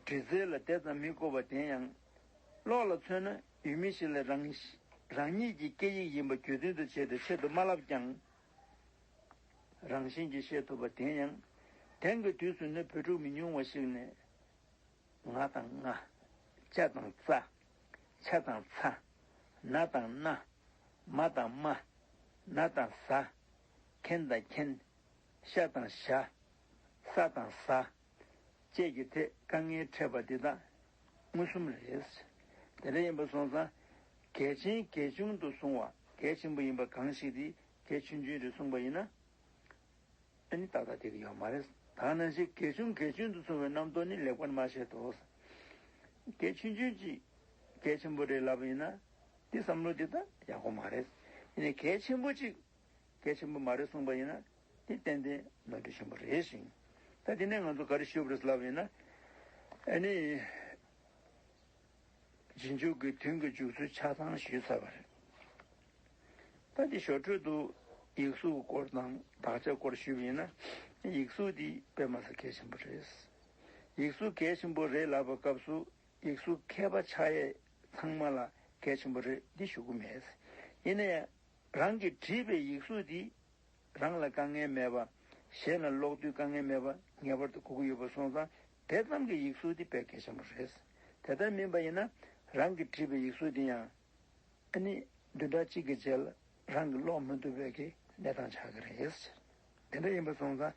འབྲི་རྩལ་ལ་དེ་ཙམ་མི་དགོས་པ། དེ་ཡང་། གློག་ལ་མཚོན་ན་ཡུལ་མི་ཞིག་ལ་རང་རང་ཉིད་ཀྱི་སྐད་ཡིག་ཡིན་པ་རྒྱུ་མཚན་དུ་བྱས་ཏེ་ཆེད་དུ་མ་ལབ་ཀྱང་། རང་བཞིན་གྱིས་ཤེས་ཐུབ་པ། དེ་ཡང་། དེང་གི་དུས་སུ་ནི་བོད་ཕྲུག་མི་ཉུང་བ་ཞིག་ནས། ང་དང་ང་། ཅ་དང་ཙ། ཆ་དང་ཚ། ན་དང་ན། མ་དང་མ། ན་དང་ཟ། མཁན་དང་མཁྱེན། ཤ་དང་ཞ། ས་དང་ཟ། བཅས་ཀྱི་ཐད་དཀའ་ངལ་འཕྲད་པ་འདི་དག་མངོན་སུམ་རེད། དེ་འདྲ་ཡིན་པ་སོང་ཙང་། གལ་ཆེན་གལ་ཆུང་དུ་བཟུང་བ་གལ་ཆེན་པོ་ཡིན་པ་གང་ཞིག་དེ་གལ་ཆུང་ཆུང་རེད་གསུངས་པ་ཡིན་ན། ཨ་ནི་ཏག་ཏག་འགྲིག་གི་ཡོད་མ་རེད། ད་ནང་བཞིན་གལ་ཆུང་གལ་ཆུང་དུ་བཟུང་བའི་རྣམ་རྟོག་ནི་ལེགས་པར་མ་བཤད་དོ། གལ་ཆུང་ཆུང་ཅིག་གལ་ཆེན་པོ་རེད་ལབ་པ་ཡིན་ན། འདི་བསམ་བློ་འདི་ད་ཡག་པོ་མ་རེད། ཡིན་ནའི་གལ་ཆེན་པོ་ཅིག་གལ་ཆེན་པོ་མ་རེད་གསུངས་པ་ཡིན་ན། འདི་ཏན་ཏན་ནོར་འཁྲུལ་ཆེན་པོ་རེད་ཞིང་། ད་འདི་ནས་ང་ཚོ་ག་རེ་ཞུས་པ་རེད་ལབ་པ་ཡིན་ན། ཨ་ནི། རྗེས་འཇུག་གི་དོན་གྱི་འཇུག་ཚུལ་ཆ་ཚང་ཞུས་ཚར་བ་རེད། ད་འདི་ཞོར་འཕྲོས་དུ་ཡིག་གཟུགས་སྐོར་དང་དག་ཆ་སྐོར་ཞུས་པ་ཡིན་ན། ཡིག་གཟུགས་འདི་དཔེ་མ་སྲིད་གལ་ཆེན་པོ་རེད། ཡིག་གཟུགས་གལ་ཆེན་པོ་རེད་ལབ་པའི་སྐབས་སུ། ཡིག་གཟུགས་མཁས་པ་ཆགས་ཡས་ཚང་མ་ལ་གལ་ཆེན་པོ་རེད་འདི་ཞུ་གི་མེད། ཡིན་ན་ཡང་། རང་གིས་བྲིས་པའི་ཡིག་གཟུགས་འདི་རང་ལ་དཀའ་ངལ་མེད་པ། གཞན་ལ་ཀློག་དུས་དཀའ་ངལ་མེད་པ་ངེས་པར་དུ་དགོས་ཀྱི་ཡོད་པ་སོང་ཙང་། དེ་ཙམ་གྱི་ཡིག་གཟུགས་འདི་དཔེ་གལ་ཆེན་པོ་རེད། དེ་ལྟར་མིན་པ་ཡིན་ན། རང་གིས་བྲིས་པའི་ཡིག་གཟུགས་འདི་ཡང་། ཨ་ནི་བདུན་ཕྲག་གཅིག་གི་རྗེས་ལ་རང་གིས་ཀློག་མི་ཐུབ་པའི་གི་གནས་སྟངས་ཆགས་ཀྱི་རེད། དེ་འདྲ་ཡིན་པ་སོང་ཙང་།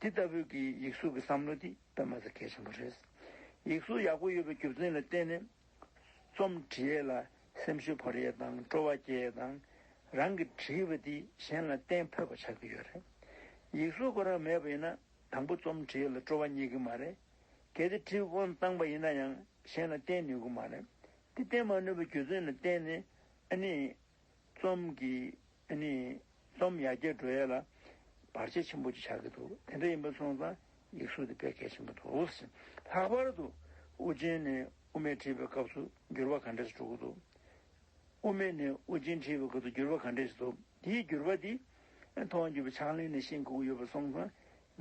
འདི་ལྟ་བུའི་གི་ཡིག་གཟུགས་ཀྱི་བསམ་བློ་འདི་དཔེ་མ་ཚད་གལ་ཆེན་པོ་རེད། ཡིག་གཟུགས་ཡག་པོ་ཡོད་པའི་རྒྱུ་མཚན་ལ་བརྟེན་ནས། རྩོམ་འབྲི་ཡས་ལ་སེམས་ཤུགས་འཕར་ཡས་དང་སྤྲོ་བ་སྐྱེ་ཡས་དང་། རང་གིས་བྲིས་པ་འདི་གཞན་ལ་བསྟན་ཕོད་པ་ཆགས་ཀྱི་ཡོད་རེད། ཡིག་གཟུགས་ཁོ་རང་མེད་པ་ཡིན་ན། དང་པོ་རྩོམ་འབྲི་ཡས་ལ་སྤྲོ་བ་རྙེད་ཀྱི་མ་རེད། གལ་ཏེ་བྲིས་དབང་བཏང་པ་ཡིན་ན་ཡང་གཞན་ལ་བསྟན་ནུས་ཀྱི་མ་རེད། དེ་བསྟན་མ་ནུས་པའི་རྒྱུ་མཚན་ལ་བརྟེན་ནས། ཨ་ནི། རྩོམ་གྱི། ཨ་ནི། རྩོམ་ཡར་རྒྱས་འགྲོ་ཡས་ལ་བར་ཆད་ཆེན་པོ་ཅིག་ཆགས་ཀྱི་འདུག། དེ་འདྲ་ཡིན་པ་སོང་ཙང་ཡིག་གཟུགས་དེ་དཔེ་གལ་ཆེན་པོ་འདུག། ལྷག་པར་དུ་དབུ་ཅན་ནས་དབུ་མེད་བྲིས་པའི་སྐབས་སུ་འགྱུར་བ་ག་འདྲ་ཞིག་འགྲོ་གི་འདུག། དབུ་མེད་ནས་དབུ་ཅན་བྲིས་པའི་སྐབས་སུ་འགྱུར་བ་ག་འདྲ་ཞིག་འདུག། དེའི་འགྱུར་བ་དེ་མཐོང་བ་བརྒྱུད་པའི་ཕྱག་ལེན་ནས་ཤེས་དགོས་ཀྱི་ཡོད་པ་སོང་ཙང་།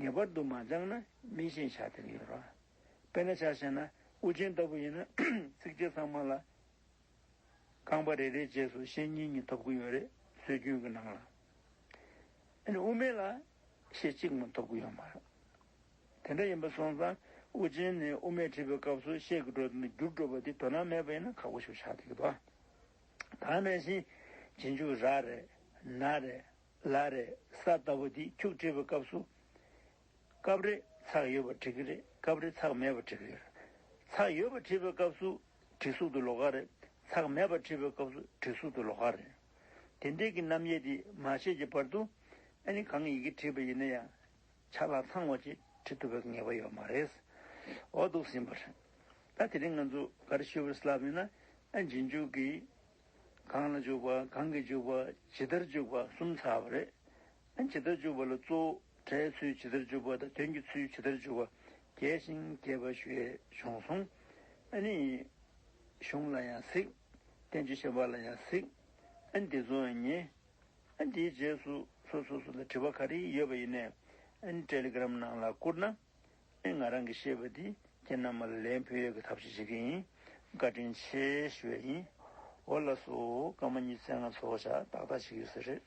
ངེས་པར་དུ་མ་སྦྱངས་ན་མི་ཤེས་ཆགས་བསྡད་ཀྱི་ཡོད་རེད། དཔེར་ན་ཆ་བཞག་ན་དབུ་ཅན་ལྟ་བུ་ཡིན་ན། ཚིགས་བཅད་ཚང་མ་ལ། རྐང་པ་རེ་རེའི་རྗེས་སུ་ཤད་གཉིས་གཉིས་ཐོབ་ཀྱི་ཡོད་རེད། སྲོལ་རྒྱུན་གྱི་ནང་ལ། ཨ་ནི་དབུ་མེད་ལ་ཤད་གཅིག་མ་ཐོབ་ཀྱི་ཡོད་མ་རེད། དེ་འདྲ་ཡིན་པ་སོང་ཙང་། དབུ་ཅན་ནས་དབུ་མེད་བྲིས་པའི་སྐབས་སུ་ཤད་ཀྱི་འགྲོ་དོན་འགྱུར་འགྲོ་བ་འདི་དོ་སྣང་མེད་པ་ཡིན་ན་ཁག་པོ་ཞིག་ཆགས་བསྡད་ཀྱི་འདུག། ད་ནང་བཞིན་རྗེས་འཇུག་ར་རེད། ན་རེད། ལ་རེད། ས་ལྟ་བུ་འདི་འཁྱུག་བྲིས་པའི་སྐབས་སུ། སྐབས་རེ་ཚེག་ཡོད་པ་འབྲི་གི་རེད། སྐབས་རེ་ཚེག་མེད་པ་འབྲི་གི་ཡོད་རེད། ཚེག་ཡོད་པ་བྲིས་པའི་སྐབས་སུ་བྲིས་གཟུགས་དེ་ལོགས་ཀ་རེད། ཚེག་མེད་པ་བྲིས་པའི་སྐབས་སུ་བྲིས་གཟུགས་དེ་ལོགས་ཀ་རེད། དེ་འདྲའི་གི་རྣམ་དབྱེ་དེ་མ་ཤེས་ཀྱི་བར་དུ། ཨ་ནི་གང་ཡི་གེ་བྲིས་པ་ཡིན་ན་ཡང་ཆ་ལག་ཚང་བ་ཅིག་བྲིས་ཐུབ་པའི་ངེས་པ་ཡོད་མ་རེད། འོ་འདུག་ཟིན་པ་རེད། ད་དེ་རིང་ང་ཚོ་ག་རེ་ཞུས་པ་རེད་ལབ་ཡིན་ན། ཨ། རྗེས་འཇུག་གི། གང་ལ་འཇུག་པ། གང་གིས་འཇུག་པ། ཇི་ལྟར་འཇུག་པ་གསུམ་ཚར་བ་རེད། ཨ། ཇི་ལྟར་འཇུག་པ་ལ་གཙོ་བོ་ སྒྲའི་ཚུལ་ཇི་ལྟར་འཇུག་པ་དང་དོན་གྱི་ཚུལ་ཇི་ལྟར་འཇུག་པ་རྒྱས་ཤིང་རྒྱས་པ་ཞུ་ཡས་བྱུང་སོང་། ཨ་ནི་གཞུང་ལ་ཡང་གཟིགས། བསྟན་བཅོས་བཤད་པ་ལ་ཡང་གཟིགས། ཨ་ནི་དེ་ཚོ་ཡང་ཉན། ཨ་ནི་དེའི་རྗེས་སུ་སོ་སོ་སོ་ལ་དྲི་བ་ག་རེ་ཡོད་པ་ཡིན་ནའི་ཨ་ནི་ཊེ་ལི་གྷི་རམ་ནང་ལ་བསྐུར་ན། ཨེ་ང་རང་གིས་ཤེས་པ་འདི་ཁྱེད་རྣམས་ལ་ལན་ཕུལ་ཡས་ཀྱི་ཐབས་ཤེས་བྱེད་ཀྱི་ཡིན། བཀའ་དྲིན་ཆེ་ཞུ་ཡས་ཡིན། འོ་ལགས་སོ། སྐར་མ་ཉི་ཤུ་རྩ་ལྔ་ཚོགས་བཞག་ཏག་ཏག་ཞིག་ཡོད་ས་རེད།